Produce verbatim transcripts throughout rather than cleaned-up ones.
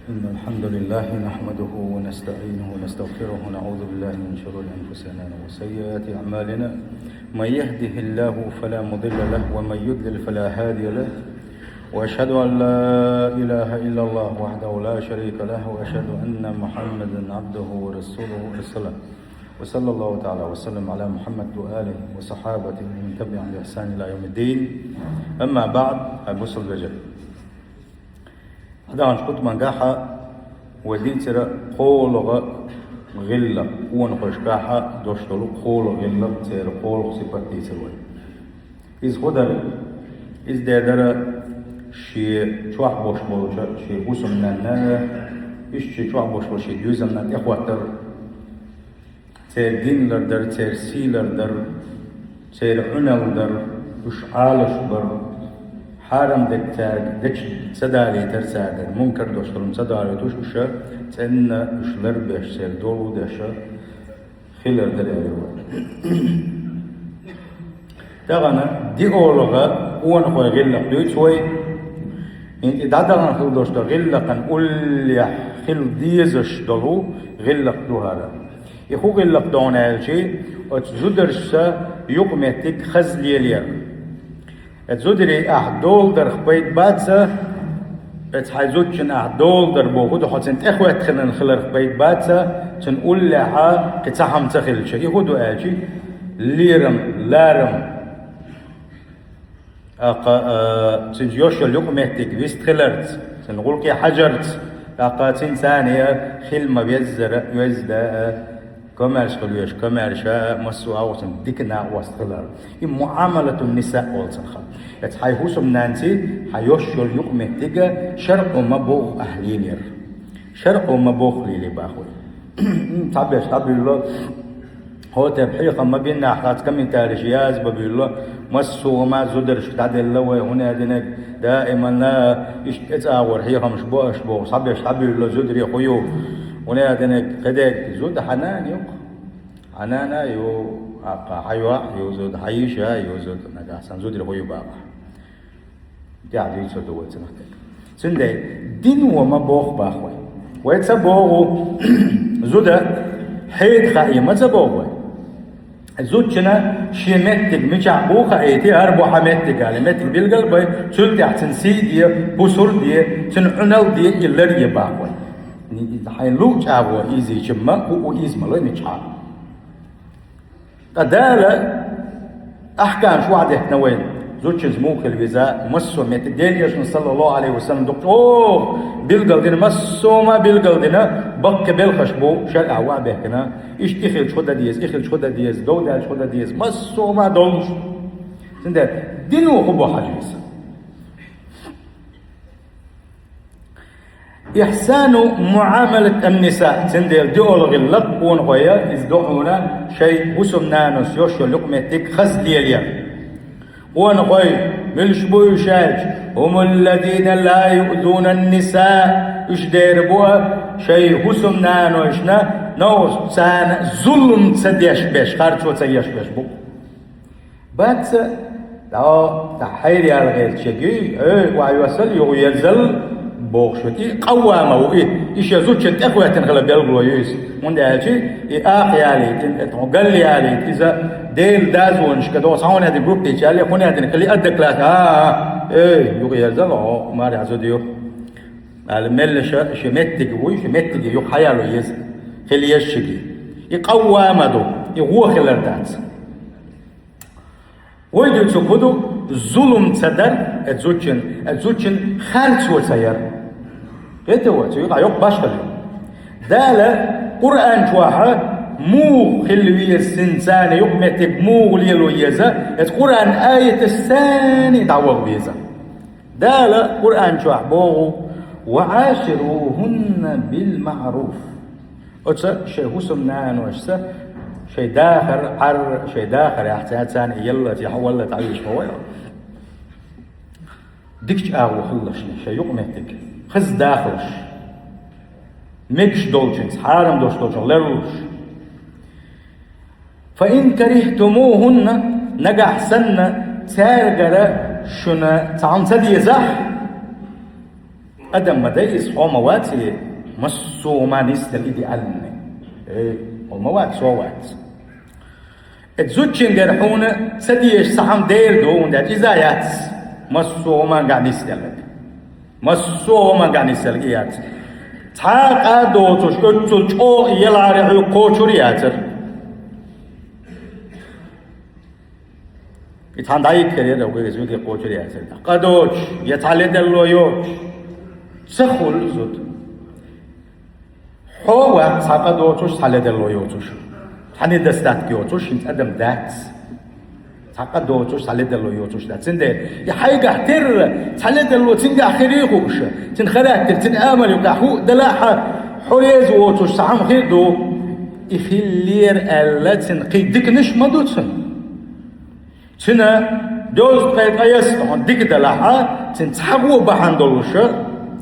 إن الحمد لله نحمده ونستعينه ونستغفره ونعوذ بالله من شرور أنفسنا وسيئات أعمالنا. من يهده الله فلا مضل له ومن يضلل فلا هادي له. وأشهد أن لا إله إلا الله وحده لا شريك له وأشهد أن محمدا عبده ورسوله. الصلاة وصلى الله تعالى وسلم على محمد وآله وصحابته ومن تبعهم بإحسان إلى يوم الدين. أما بعد. Хьай бусалба вежарий. ХӀаьта хӀанз хутбангахьа вай дийцира кхоалагӀа гӀиллакх, къонахошкахьа дош долу кхоалагӀа гӀиллакх, церан кхоалагӀа сипат дийцира вай. Иза хӀун дара? Иза дера дара шен чохь болуш болчу шен хӀусамнанна, иштта шен чохь болуш болу шен доьзална тӀехӀоттар. Церан дин лардар, церан сий лардар, церан Ӏуналла дар, уьш Ӏалашбар, хьарам дерг цаьрга дечу ца далийтар цара дара, мункар дош долу ца далийтуш, уьш цӀенна уьш ларбеш, церан долу деш хилар дара аьлла вай. Тахана диъолгӀа къонахой гӀиллакх дуьйцу вай. ХӀинца и дӀадахана хила долуш долу гӀиллакхан уллехь хила дезаш долу гӀиллакх ду хӀара. И хӀун гӀиллакх ду аьлча, оцу зударшца юкъаметтиг хаза лелаяр. Оцу зударий ахь доладарх пайда бац, оцу хьайн зудчун ахь доладар боху ду, хьо цунна тӀехӀоьттина хиларх пайда бац, цуьнан уллехьа кхин цхьа хӀума ца хилча. И хӀун ду аьлча, лерам, ларам. ТӀаккха, а, цуьнца йолуш йолу юкъаметтиг вист хиларца, цуьнан гӀуллакхе хьажарца, тӀаккха цуьнца цхьаьна хила ма-веззара, оьзда а, комаьрша хила везаш, комаьрша а, массо а агӀор цуьнан дика накъост хилар. И муӀамалатун ниса олу цунах. Оцу хьайн хӀусамнанций хьан йолуш йолу юкъаметтиг шарӀо ма боху ахь лелаяр. ШарӀо ма боху лелае боху вай. Цхьаберш дӀабуьйло, хӀокху тайпа хьехам ма бинехь, цхьацца комментареш язбан буьйло, массо а ма зударшка дӀаделла вай, хӀунда аьлла динарг даиманна иштта тӀецӀагӀор хьехамаш бо аша боху, цхьаберш дӀабуьйло, зударий хӀун ю, хӀунда аьлла динарг кхидерг зуда хьан нана ю-кх, хьан нана ю, аккха хьан йоӀ ю зуда, хьан йиша ю зуда, нагахь санна зударий хӀун ю бахахь. ТӀаьхьа дуьйцур ду вай цунах тӀе. Цундела дино ма боху боху вай. Вай ца боху, зуда хьеда хаийта ма ца боху вай. Зудчунна шен меттиг мичахь бу хаийта, хӀара бу хьан меттиг аьлла, меттиг билгал а бай, цул тӀаьхьа цуьнан сий де, хӀусам де, цуьнан Ӏуналла де, и ларъе боху вай. Хьайн луъу чӀагӀо ийзича ма, хӀуъу ийза ма ло мичахь. Ткъа Дала ахькамаш охьадеттина вайна. Зудчуьнца муха хила веза, массо а метте. Делан Элчано, саллаллаху Ӏалайхи ва саллам, дукха чӀогӀа билгал дина, массо а ма билгал дина, баккхий белхаш бу, шарӀехь охьабехкина. Иштта и хилча хӀун дан деза, и хилча хӀун дан деза, дов даьлча хӀун дан деза, массо а ма долуш. Цундела дино хӀун бу хьажа веза. Ихьсану муӀамалат ан-ниса, цундела диъолгӀа гӀиллакх къонахой, иза ду хьуна шайн хӀусамнанас йолуш йолу юкъаметтиг хаза лелаяр. Къонахой, муьлш бу уьш аьлча, хӀумуллазина ла юъзуна ан-ниса, уьш дера бу шайн хӀусамнаношна, новкъа царна зулам ца деш берш, харцо ца еш берш бу. Бац, дӀа хьайр яла гӀерташ ерг ю, ой, охьайоссал, юхаерзал бохуш ву и, къаввама ву и, и шен зудчунна тӀехӀоьттина хила белгало ю иза. ХӀунда аьлча и акха ялийта, и тхо гал ялийта, иза Делан дозанашка догӀу, цхьа хӀун аьлла группа йича аьлла, хӀун аьлла хила и аддакалаца, а, а, эй, юхаерзал, хьо марехь зуда ю. Ала мелла ша, шен меттиг вуй, шен меттиге юха хьаяло еза, хила еза шиге. И къаввама ду, и гӀо хилар дац. Вай дуьйцург хӀун ду, зулам ца дар, э, зудчун, э, зудчун харцо ца яр. ХӀета вай, цу юкъа йоккха башхалла ю. Дала Къуръан чохьа муха хила веза цуьнан царна юкъаметтиг муха лело еза, эцу Къуръан аяташца царна дӀаваха веза. Дала Къуръан чохь боху: «Ва Ӏаширухунна бил маъруф». Оцу шайн хӀусамнаношца шайн дахар, Ӏар, шайн дахар яхьца царна ялла, яхьа валла тӀаьхьа вуьйш ма вай. Дикачу агӀо хилалаш шайн юкъаметтиг, хаза дахалаш, мегаш долчуьнца, хьарам долуш долчуьнца ларлуш. «Фа ин карихтумухунна», нагахь санна цаьргара шуна цхьа хӀума ца дезахь, Адам ма дай иза, хьо ма вац и, массо а ма нисдала идеальный. Э, хьо ма вац, со вац. Эцу зудчунгара хьуна ца дезаш цхьа хӀама дер ду, хӀунда аьлча иза яц массо а хӀуманга нисделларг. Массо а хӀуманга нисделларг и яц. Цхьа къа доцуш, оццул чӀогӀа яларе хьоьга кхочур яцар. И цхьана дӀайигхар яра вай, из виге кхочур яцар. Къа доцуш, я цхьа ледарло йоцуш, ца хуьлу зуда. Хьо вац цхьа къа доцуш, цхьа ледарло йоцуш, цхьа недостаток йоцуш, хӀинца адам дац. Цхьа къа доцуш, цхьа ледарло йоцуш дац. Цундела и хьайгахь терра цхьа ледарло цуьнгахь хир ю хууш, цуьнан характер, цуьнан амал юкъахь хӀуъа далахь а, хьо реза воцуш цхьа хӀума хир ду. И хиллера аьлла, цуьнан кхин диканаш ма ду цуьнан. Цуьнан дозткъе ткъайесна хьуна дика далахь а, цуьнан цхьа гӀо бахьана долуша,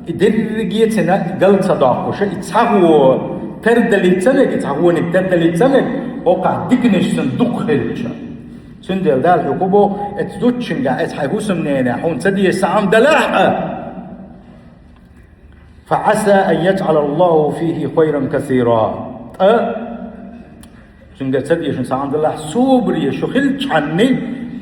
и дерриге а цуьнан гал ца доккхуша, и цхьа гӀо тардалийта ца мега, и цхьа гӀониг тардалийта ца мега, окхахь диканаш цуьнан дукха хилча. Цундела Дала хьоьга боху, эцу зудчуьнга, эцу хьайн хӀусамненехь хьуна ца дезаш цхьа хӀума далахь а, «فعسى أن يجعل الله فيه خيرا كثيرا». ТӀа цуьнгара ца дезаш цхьа хӀума далахь, собаре шу хилчхьана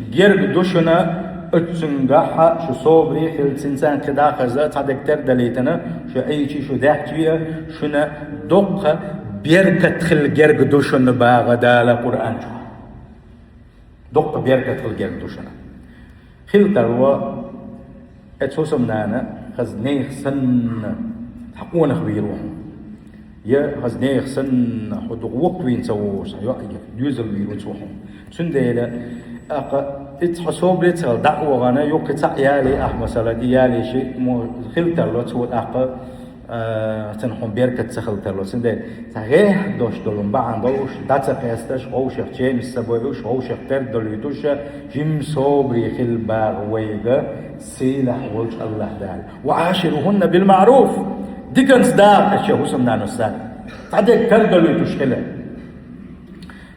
герга ду шуна, оцуьнгахь шу собаре хилча, цуьнца кхидӀа а хеза, цхьа дерг тардалийтина, шу Ӏийча а, шу даьхча а, шуна доккха беркат хила герга ду шуна, боху Дала Къуръан чохь. Доккха беркат хила герга ду шуна. Хила тарло, эцу хӀусамнана хаза нехан санна хьан къонах вийр ву хьуна. Я хаза нехан санна хьо дукха воккхавийна ца вогӀуш, хьан йоӀ а доьзал вийр ву цо хьуна. Цундела, тӀаккха, иза хьо собаре ца хила дӀа а вахана, юккъе цхьаъ яле ахь, масала, и ялийша, мо, хила тарло цо тӀаккха, а, цуьнан хьуна беркат ца хила тарло. Цундела цхьа гӀеххьа дош долу бахьана долуш, дӀа ца кхесташ, ховшех чемис ца бойуш, ховшех тера долуьйтуш, жимма собаре хила боху вайга сийлахь волчу АллахӀ Дала. «وعاشروهن بالمعروف». Диканца дакъа шен хӀусамнанашца. Цхьа дерг тера долуьйтуш хила.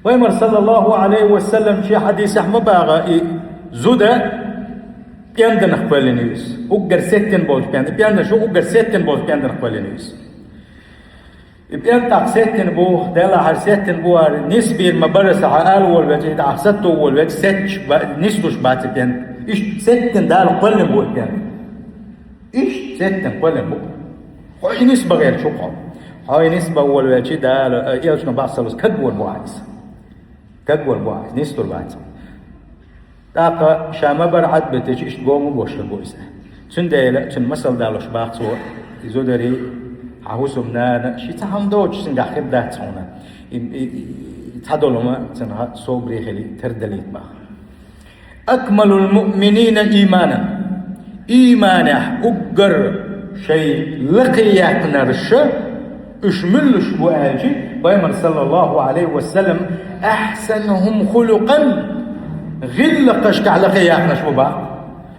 Пайхамар, саллаллаху Ӏалайхи ва саллам, шен хьадисехь ма боху и зуда пӀенданах кхоьллина ю иза. Уггар сеттина болчу пӀенда-, пӀенданаш ю, уггар сеттина болчу пӀенданах кхоьллина ю иза. И пӀенда тӀаккха сеттина бу, делахьара сеттина бу, хӀара нисбийр ма бара сан хьан ала волавелча, и тӀаккха сатто волавелча, сетташ ба-, нислуш бац и пӀенда. Иштта сеттина Дала кхоьллина бу и пӀенда. Иштта сеттина кхоьллина бу. Хьо и нисбан гӀерташ ву-кх хьо. Хьо и нисбан волавелча Дала, э, элчано боху, саллаллаху, кагвар бу хьан иза. Кагвар бу хьан иза, нислур бац. ТӀаккха ша ма-барра Ӏадбитича, иштта гома бошур бу иза. Цундела цуьнан масал далош боху цо, и зударий, хьан хӀусамнана, шен цхьа хӀума доцуш цуьнгахь хир дац хьуна. И, и, и, и цхьа долу хӀума цуьнан собаре хила тардалийта боху. «أكمل المؤمنين إيمانا». Ийманехь уггар шайн лакхе яьккхинарш, уьш муьлш бу аьлча, Пайхамар, саллаллаху Ӏалайхи ва саллам, «أحسنهم خلقا», гӀиллакхашкахь лакхе яьккхинарш бу боху.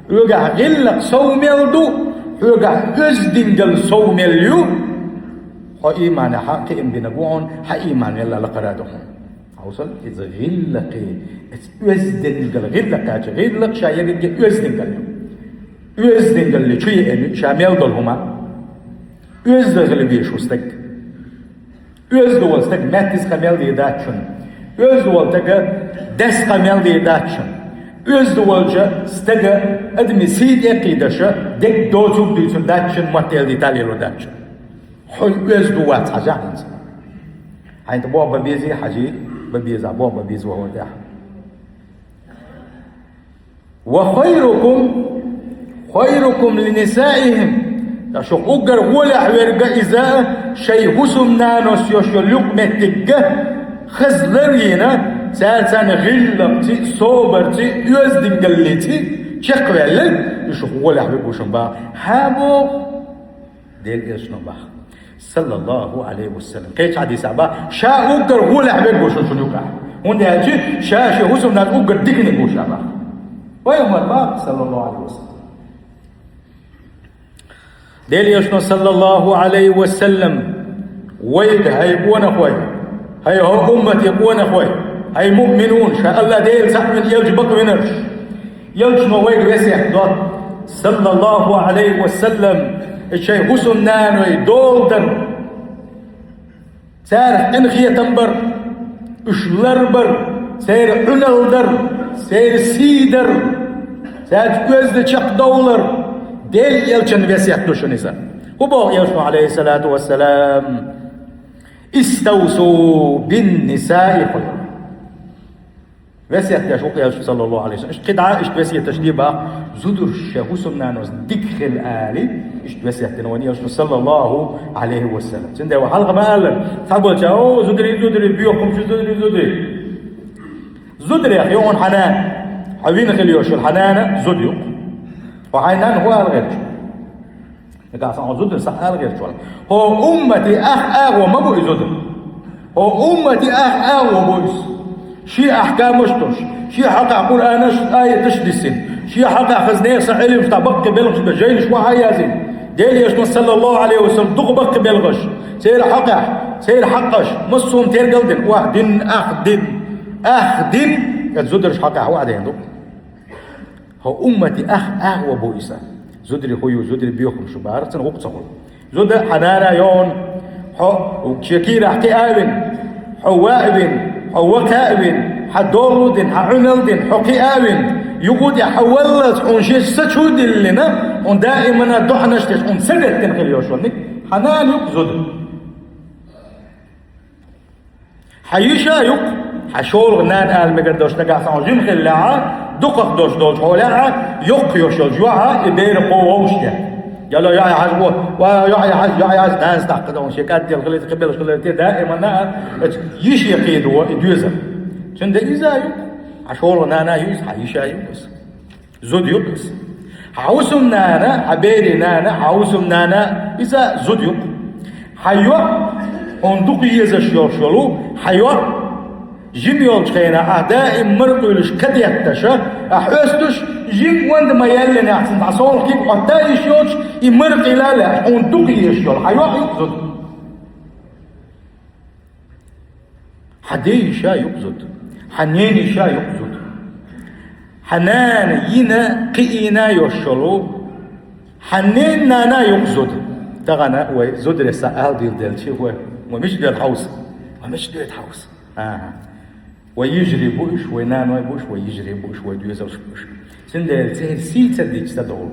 Хьоьгахь гӀиллакх сов мел ду, хьоьгахь оьздангалла сов мел ю, хьо ийманехь кхиам бинарг ву хьуна, хьан ийман мел лакхара ду хьуна. Хьовсал, иза гӀиллакхе, иза оьздангалла, гӀиллакх аьлча, гӀиллакх ша ерриге оьздангалла ю. Оьздангалли чу еана ю ша мел долу хӀума. Оьзда хила везаш ву стаг. Оьзда волу стаг маьттаза къамел дийр дац шуна. Оьзда волу стага дас къамел дийр дац шуна. Оьзда волчу стага адамийн сий тӀе а кхийдаш, дерг доцург дуьйцур дац шуна, мотт эладита а лелор дац шуна. Хьо оьзда вац хьажахь хӀинца. Хьайна тӀе болх бан безий, хьажий, бан безахь, болх бан беза вахана тӀехь. «وخيركم خيركم لنسائهم». Ткъа шух уггар гӀолехь верг иза шайн хӀусамнанас йолуш йолу юкъаметтиг хаза лар а йина, цаьрца гӀиллакхций, собарций, оьздангаллиций чекхваьлларг, и шух гӀолехь верг ву шуна боху. Хьан боху? Делан элчано боху, саллаллаху Ӏалайхи ва саллам. Кхечу хьадисехь боху, ша уггар гӀолехь верг ву шуна шуна юкъахь. ХӀунда аьлча ша шен хӀусамнанас уггар диканиг ву ша боху. Пайхамар боху, саллаллаху Ӏалайхи ва саллам. Делан элчано, саллаллаху Ӏалайхи ва саллам, вайга, хӀай къонахой, хӀай хӀокху умматан къонахой, хӀай муъминун, ша АллахӀ Дела цхьаъ вина, элча бакъвинарш. Элчано вайга весет до, саллаллаху Ӏалайхи ва саллам, Шайн хӀусамнаной дола дар, царах къинхетам бар, уьш ларбар, церан Ӏуналла дар, церан сий дар, цаьрца оьзда чекхдовлар Делан элчан весет ду шуна иза. ХӀун боху элчано, Ӏалайхиссалату вассалам? «Иставсу бин-нисаи хайра». Весет деш ву-кх элча, саллаллаху Ӏалайхи ва саллам. Иштта кхидӀа иштта весеташ де боху, зударша шайн хӀусамнанойх дика хила ала, иштта весет дина вайна элчано, саллаллаху Ӏалайхи ва саллам. Цундела вай хьалха ма-аллара, цхьаболчара: «О, зударий, зударий, боьха хӀума ю зударий, зударий». Зударех ю хьуна хьан нана, хьо вина хила йиш йолу хьан нана зуда ю-кх. Хьо хьайн нанна хӀун ала гӀерташ? Нагахь санна хьо зударша ала гӀерташ ву: «ХӀо умматан ах агӀо ма бу и зуда. ХӀо умматан ах агӀо бу иза. Шен ахкамаш а долуш, шен хьакъехь Къуръанаш а, аяташ а диссина, шен хьакъехь хаза нехан Ӏилмаш, дӀа баккхий белхаш бен, жайнаш вахьа а язйина, Делан элчано, саллаллаху Ӏалайхи ва саллам, дукха баккхий белхаш, церан хьакъехь, церан хьакъаш, массо а тергал дина, охьадина, ах дина, ах дина, иза зударша хьакъехь охьадина ду». «ХӀо умматан ах агӀо бу иза». Зударий хӀун ю, зударий боьха хӀума ю бахарх цунна гӀуллакх ца хуьлу. Зуда хьан нана ю хьуна, хьо шен кийрахь кхиа а вина, хьо ван а вина, хьо вакха а вина, хьан дола а дина, хьан Ӏуналла а дина, хьо кхиа а вина, юха тӀе хьан валлалц хьуна шен са чу а диллина, хьуна даимана доӀанаш а деш, хьуна са геттина хила йиш йолу ниг, хьан нана ю-кх зуда. Хьан йиша ю-кх, хьан шолгӀа нана ала мегар долуш, нагахь санна хьо жима хиллехь а, дукхах долуш долчу хьолехь а, йоккха йолуш йолчу юьхьа и бер кхо вовшахтехь. Яло, йоӀ, хьажа, во, ва, йоӀ, хьажа, йоӀ, хьажа, нанас даккха ду, шен кӀаддел хилийта, кхин белхаш хилийта, даимана а, йиша кхийдо и доьзал. Цундела иза ю-кх, хьан шолгӀа нана ю иза, хьан йиша ю-кх иза. Зуда ю-кх иза. Хьан хӀусамнана, хьан берийн нана, хьан хӀусамнана, иза зуда ю-кх. Хьан йоӀ, хьуна дукха езаш йолуш йолу хьан йоӀ, жима йолчу хенахь ахь даим маракъуьйлуш, кадетташ, ахь хьоьстуш, жима онда ма-яллинехь цунна дӀасовнах куьг Ӏотта а йиш йоцуш, и маракъийла а лаьа, хьуна дукха езаш йолу хьан йоӀ ю-кх зуда. Хьан ден йиша ю-кх зуда. Хьан ненан йиша ю-кх зуда. Хьан нана йина, кхиийна йолуш йолу хьан ненан нана ю-кх зуда. Тахана вай зударий схьа ала дийр делчи вай, вай мича доьду хьовса? Вай мича доьду хьовса? АхӀа. Вай йижарий бу уьш, вай наной бу уьш, вай йижарий бу уьш, вай доьзалш бу уьш. Цундела церан сий ца дича ца довлу.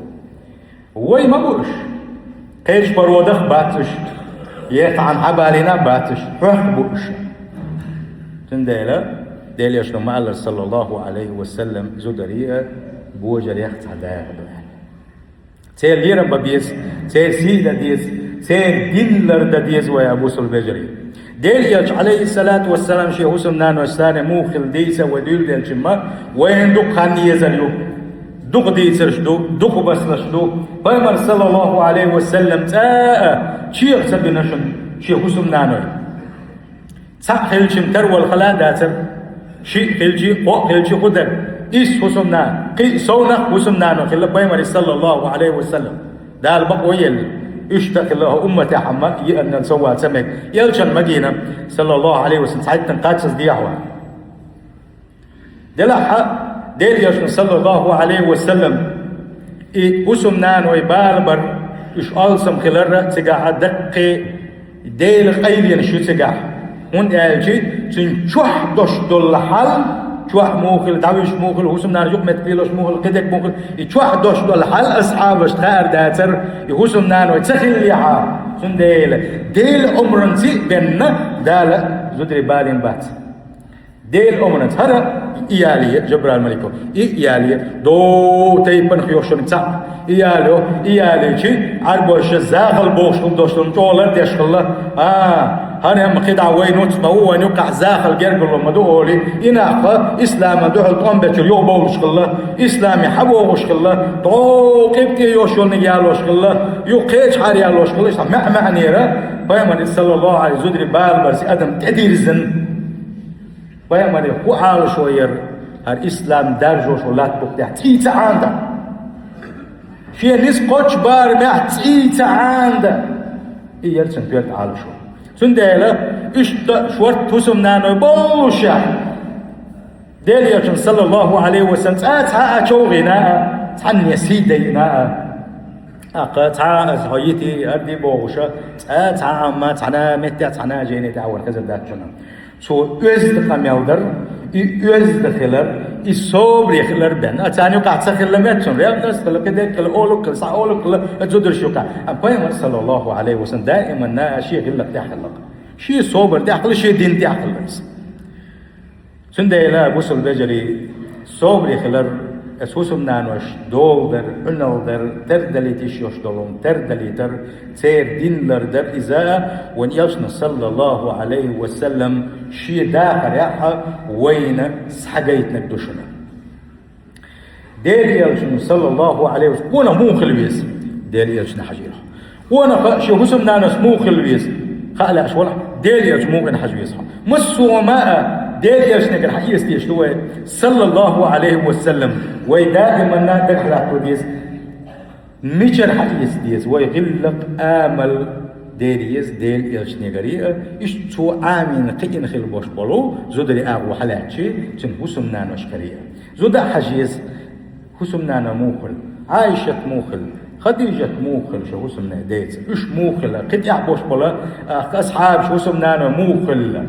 Вай ма бу уьш. Кхечу пародах а бац уьш. Я цхьана хьабалийна а бац уьш. Хьох бу уьш. Цундела Делан элчано ма-аллара, саллаллаху Ӏалайхи ва саллам, зударий а божарех цхьа дакъа ду аьлла. Церан лерам бан беза, церан сий дан деза, церан дин лардан деза вай, бусалба вежарий. Делан элча, Ӏалайхиссалату вассалам, шен хӀусамнанойх санна муха хилла дийца вай дуьйладелча ма, вайна дукха хан езар ю. Дукха дийцарш ду, дукха басалш ду. Пайхамар, саллаллаху Ӏалайхи ва саллам, цкъа а чехьа ца бина шуна шен хӀусамнаной. Цхьаъ хилча-м тарвала хала а дацара. Шиъ хилчи, кхоъ хилчи хӀун дара? Исс хӀусамнана, кхин а совнах хӀусамнана хилла пайхамаран, саллаллаху Ӏалайхи ва саллам. Дала бакъо елла, иштта а хилла хӀокху умматехь-м йиъаннан соввала ца мега. Элчанна магийна, саллаллаху Ӏалайхи ва саллам, цхьайттан кхаччалц дехьа ван. Делахь а, Делан элчано, саллаллаху Ӏалайхи ва саллам, и хӀусамнаной бала бар, уьш алсам хилар а цигахь а даккхий Делан къайленаш ю цигахь. ХӀунда аьлча цуьнан чохь дош долу хьал, чохь муха хилла, дӀавуьжуш муха хилла, хӀусамнана юкъаметтиг лелош муха хилла, кхидерг муха хилла, и чохь дош долу хьал асхьабашна хаар дацара, и хӀусамнаной ца хиллехьа. Цундела Делан омранца а бенна, Дала зударий балийна бац. Делан омранца. ХӀара и ялае, Жабраил малико, и ялае, дов тайпанах йош шуна цхьаъ, и ялайо, и ялайчи, Ӏарбоша захал бохуш хилла дош долу чӀогӀа лардеш хилла. А, хӀара-м кхидӀа вай нуц ма ву, вайн юккъахь захал гергарло ма ду олий, и нах ислама дуьхьал тӀом бечуьра юхабовлуш хилла, исламе хьабогӀуш хилла, дов къибтӀе йош йолниг ялош хилла, юха кхечахьара ялош хилла, иштта маьӀ-маьӀнера, пайхамаран, саллаллаху Ӏалайхи, зударий бала барца адам тӀедирзина. Пайхамаре хӀун Ӏалашо яра хӀара ислам даржош волу латта букъ тӀехь цӀий ца Ӏандан? Шен низ кхоччу барамехь цӀий ца Ӏандан? И яра цуьнан коьрта Ӏалашо. Цундела иштта шорта хӀусамнаной боллушехь, Делан элчано, саллаллаху Ӏалайхи ва саллам, цкъа цхьа а човхийна а, цхьанне сий дайина а, ТӀаккха цхьа а хьо йити, арди бохуша, цкъа цхьа а ма, цхьана а метте, цхьана а жайни тӀехь вар хезар дац шуна. Цо оьзда къамел дар, и оьзда хилар, и собаре хилар бен. А царна юкъахь ца хилла метташ, ревность хилла, кхидерг хилла, олук хилла, схьа олук хилла, а зударш юкъахь. А пайхамар, саллаллаху алейхи ва саллам, даиман а шен гӀиллакх тӀехь хилла. Шен собар тӀехь хилла, шен дин тӀехь хилла иза. Цундела, бусалба вежарий, собаре хилар, ас хӀусамнанош дола дар, Ӏуналла дар, тардалийта йиш йолуш долу, тардалийтар, церан дин лардар иза, вайн элчано, саллаллаху алейхи ва саллам, шен дахарехь вайна схьагайтинарг ду шуна. Делан элчано, саллаллаху алейхи ва саллам, къонах муха хила веза? Делан элчане хьажийла. Къонах шен хӀусамнанас муха хила веза? Хаа лаьаш валахь, Делан элча муха хьажа веза хьо? Массо а ма а Делан элчанегара хьаэца дезаш ду вай, саллаллаху алейхи ва саллам, вай даиманна дагахь латто деза. Мичара хьаэца деза вай гӀиллакх, амал дер еза Делан элчанегара а, иштта цо Ӏамийна кхиъна хила бош болу зударий агӀо хьалаьцчи, цуьнан хӀусамнаношкара а. Зуда а хьажа еза, хӀусамнана муха хилла, Ӏайшат муха хилла, Хадижат муха хилла шен хӀусамнех деца. Уьш муха хилла, кхин тӀехь бош болу, а, асхьабаш хӀусамнана муха хилла?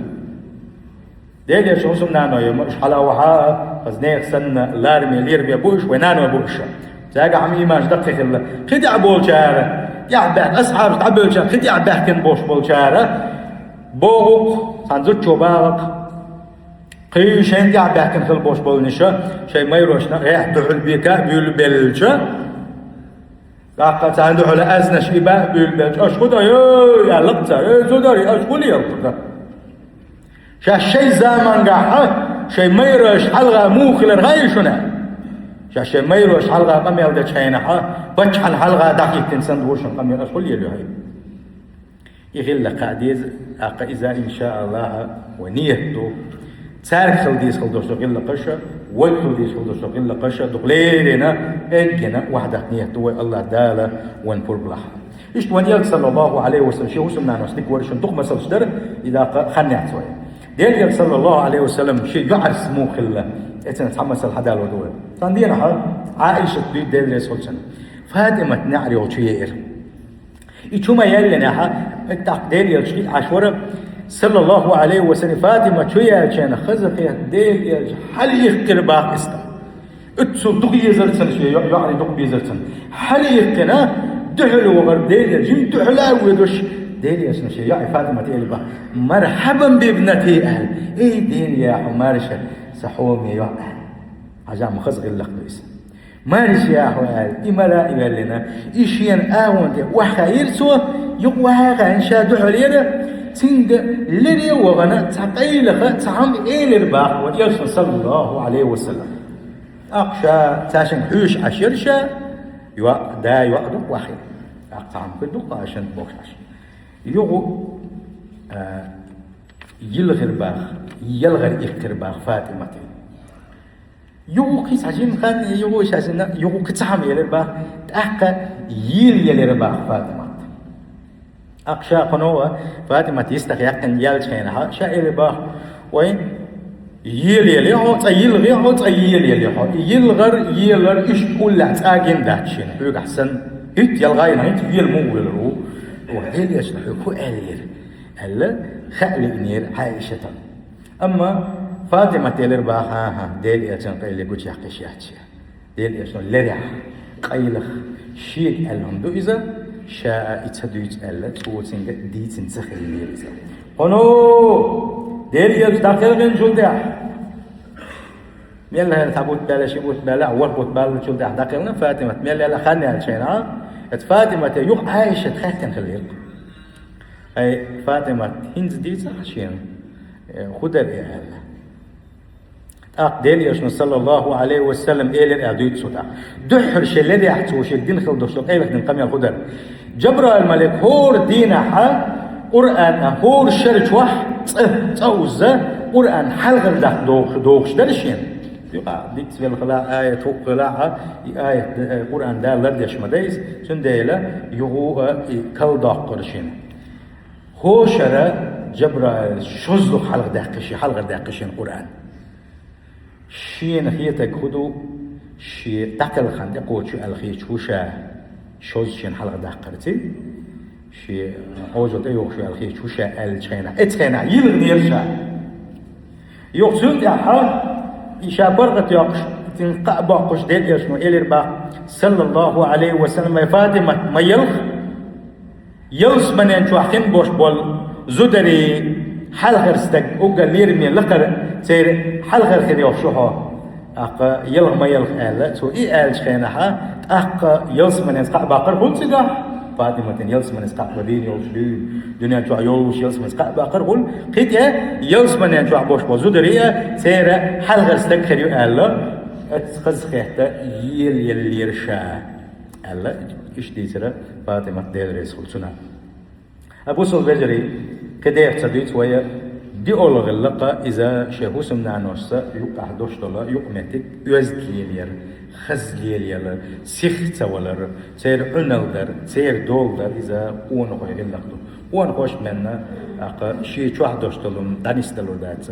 Делан элчан хӀусамнаной ма уьш хьала а вахьа, хаза нехан санна, лараме, лераме бу уьш, вай наной бу уьш. Цаьргахь хьан иманаш даккхий хилла. Кхин тӀехь болчара, тӀехь баьхкина, асхьабаш дӀабевлчара, кхин тӀехь баьхкина бош болчара, боху-кх, цхьана зудчо бахара-кх. Кхин шайна тӀехь баьхкина хила бош болу нуша, шайн майрошна гӀехь дуьхьал бека а буьйлабелча, тӀаккха царна дуьхьал аьзнаш и баа буьйлабелча, аша хӀун до, эй, аьлла-кх цара, эй, зударий, аша хӀун лело ду? Шаьш шайн замангахь шайн майраш хьалха муха хилар хаьий шуна? Шаьш шайн майраш хьалха къамел дечу хенахь, паччахьна хьалха дӀахӀиттина санна ду шуна къамел, аша хӀун лело ю хьайн? И хилла кхаа деза, тӀаккха иза, иншааллахӀ, вайн ният ду. Цаьрга хила деза хила долуш долу гӀиллакхаш, вайга хила деза хила долуш долу гӀиллакхаш, дукха леррина, эггина, вахьдат ният ду вай, АллахӀ Дала вайна пурба лахь. Иштта вайн элча, саллаллаху алейхи ва саллам, шен хӀусамнаношна дика вара шуна, дукха масалш дара, и даккха хан яц вай. Делан элча, саллаллаху алейхи ва саллам, шен йоӀарс муха хилла, эцна цхьа масал хьадало ду вай. Цхьана дийнахь Ӏаишат дуьйцу, Дела реза хуьлда цунна, ФатӀимат неӀар йолчу еара. И чу ма яьллинехь, тӀаккха Делан элча хиъна Ӏаш вара, саллаллаху алейхи ва саллам, ФатӀимат чу яьлча, хаза хетта Делан элча хьалаиккхира баха иза. Оццул дукха езара цунна шен йоӀ-, йоӀарий дукха безара цунна. Хьалаиккхина, дуьхьал вахара Делан элча, жима дуьхьал а воьдуш, Делан элчано шен йоӀе ФатӀимате элира баха: «Мархьабан бибнати», аьлла. «Эй, Делан яхь, марша, сан хьоме йоӀ», аьлла. Хьажа, ма хаза гӀиллакх ду иза. «Марша, яхь», аьлла, и мара а ваьллина, и шена агӀон тӀе охьахаийра цо, юкъа охьахаийна ша дуьхьал яра, цуьнга лере а вахана, цхьа къайлаха, цхьа хӀума элира баха вайн элчано, саллаллаху алейхи ва саллам. ТӀаккха ша цаьршинга хьоьжуш Ӏаш яра ша, йоӀ, да йоӀ ду-кх вахийна. ТӀаккха цхьа хӀума хир ду-кх ша бохуш Ӏаш. Юха, а, йилхира баха, ялхара иккхира баха ФатӀимате. Юха кхин цхьа жима хан, юха шаьш, юха кхин цхьа хӀума элира баха, тӀаккха йийлаелира баха ФатӀимат. ТӀаккха ша кхуьнан а ФатӀимат йистах яьккхина яьллачу хенахь, ша элира баха: «Вайн йийлаеле хьо, цкъа йилгӀе хьо, цкъа йийлаеле хьо». И йилгӀар, елар иштта уллехь цкъа а гина дац шена, хьоьгахь санна. ХӀинца ялхайна, хӀинца йила муха велар ву? Вай Делан элчано хьоьга хӀун аьллера? Аьлла, хаа лиънера Ӏаишатан. Амма ФатӀимат элира баха: «ХӀан-хӀа, Делан элчан къайле гучуяьккхиш яц ша». Делан элчано лерехь, къайлаха, шега аьлла хӀума ду иза, ша а и ца дуьйцу аьлла, цо цуьнга дийцина ца хилира иза. Кхуьнан Делан элча дӀакхелхинчул тӀаьхьа, мел хӀара цхьа бутт баьлла, ши бутт баьлла, ворхӀ бутт баьллачул тӀаьхьа дӀакхелхина ФатӀимат, мел аьлла хан яьллачу хенахь, эцу ФатӀимате юха Ӏаишат хаьттина хилира: «Ай, ФатӀимат, хӀинца дийцахьа шена, э, хӀун дара и?» аьлла. ТӀаккха Делан элчано, саллаллаху алейхи ва саллам, элира аьлла дуьйцу цо тӀаккха. Дуьххьара шен лерехь цо шега дина хила долуш долу къайлаха дина къамел хӀун дара? Джабраил малик хӀора дийнахьа Къуръан, хӀора шара чохь цкъа, цкъа узза Къуръан хьалхара даккха дохуш, дохуш дара шена. Юкъа диц велла хилахь, аят хӀуъа хилахь, и аят, э, Къуръан Дала лардеш ма дайза, цундела юха а и калдоккхура шена. ХӀора шара Джабраил шозза хьалха даьккхи шен, хьалхара даьккхи шена Къуръан. Шена хетарг хӀун ду, шен дӀакхелхина тӀекхочу аьлла хеташ ву ша. Шозза шена хьалха даккхарца, шен Ӏожалла тӀейогӀуш ваьлла хеташ ву ша аьллача хенахь, эцу хенахь йилхинера ша. Юха цул тӀаьхьа и ша паргӀат йоккхуш, цуьнан кхаъ боккхуш, Делан Элчано элира боху, саллаллаху Ӏалайхи ва саллам: «Вай ФатӀимат, ма елха, ялсаманен чохь хин болуш болу зударий, хьалхара стаг, уггар лераме лакхара церан хьалхара хир йолуш ю хьо. ТӀаккха елха ма елха», – аьлла. Цо и аьллачу хенахьа, тӀаккха ялсаманенца кхаъ баккхар хуьлу цигахь. ФатӀиматан ялсаманенца кхаъ бан дийна йолуш дуьйна, дуьнен чохь йолуш ялсаманенца кхаъ баккхар хуьлу. Кхин тӀе ялсаманен чохь болуш болу зударий а церан хьалхара стаг хир ю аьлла, оцу хазахетта елаеллера ша, аьлла, иштта дийцира ФатӀимат, Дела реза хуьлда цунна. Ткъа, бусалба вежарий, кхин дехьа ца дуьйцу вай, диъолгӀа гӀиллакх иза шен хӀусамнаношца юккъехь долуш долу юкъаметтиг оьзда лелаяр, хаза лелаяр, сих ца валар, церан Ӏуналла дар, церан дола дар, иза къонахойн гӀиллакх ду. Къонахоша менна, тӀаккха шен чохь долуш долу дӀанисдалур дац.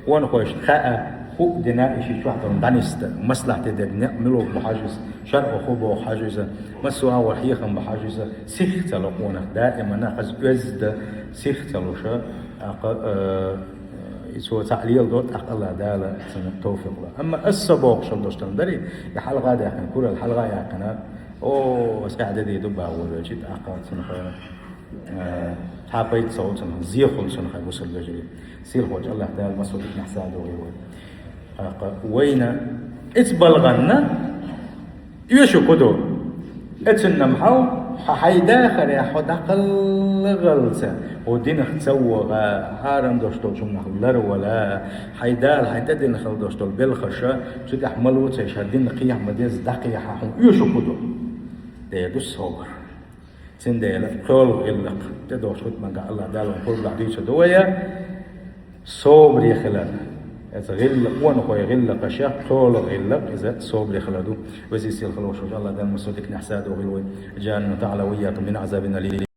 Къонахошна хаьа, хӀуъа дина и шен чохь долу дӀанисда, маслахьте дерг некъ мила ву бу хьажа иза, шарӀо хӀун боху хьажа иза, массо а агӀор хьехам бу хьажа иза, сих ца ло къонах, даимана хаза оьзда сих ца луша, тӀаккха, э, и цо цхьаъ леладо, тӀаккха АллахӀ Дала цунна товфикъ ло. Амма аса со бохуш долуш долу дарий, и хьалха а даьккхина, куралла хьалха а яьккхина, о, аса къаьхьа де дийр ду боху вай велча, тӀаккха цунах, э, цхьа пайда ца хуьлу цунах, зе хуьлу цунах, хьайн бусалба вежарий. Сийлахьчу АллахӀ Дала массо а диканехь садогӀийла вай. ТӀаккха вайна эцу балхана оьшу хӀун ду? Эцунна-м хьо, хьо хьайн дахарехь хьо дӀакхалхалца, хьо динах ца вогӀа, хьарам долуш долчунах ларвала, хьайн Дала хьайн тӀедиллина хила долуш долу белхаша, цу тӀехь ма лоций, ша динна кхехьа ма деза, дӀакхехьа, хьуна оьшу хӀун ду? Дера ду собар. Цундела кхоалгӀа гӀиллакх тӀедогӀуш хӀуттаман гахь АллахӀ Дала вайн кхоллахь дуьйцур ду вай, собаре хилар. Иза гӀиллакх, къонахойн гӀиллакхашех кхоалгӀа гӀиллакх иза собаре хилар ду. Везий, сийлахь волчу АллахӀ Дала массо а диканехь садогӀийла вай. أجارنا الله وإياكم من عذاب أليم.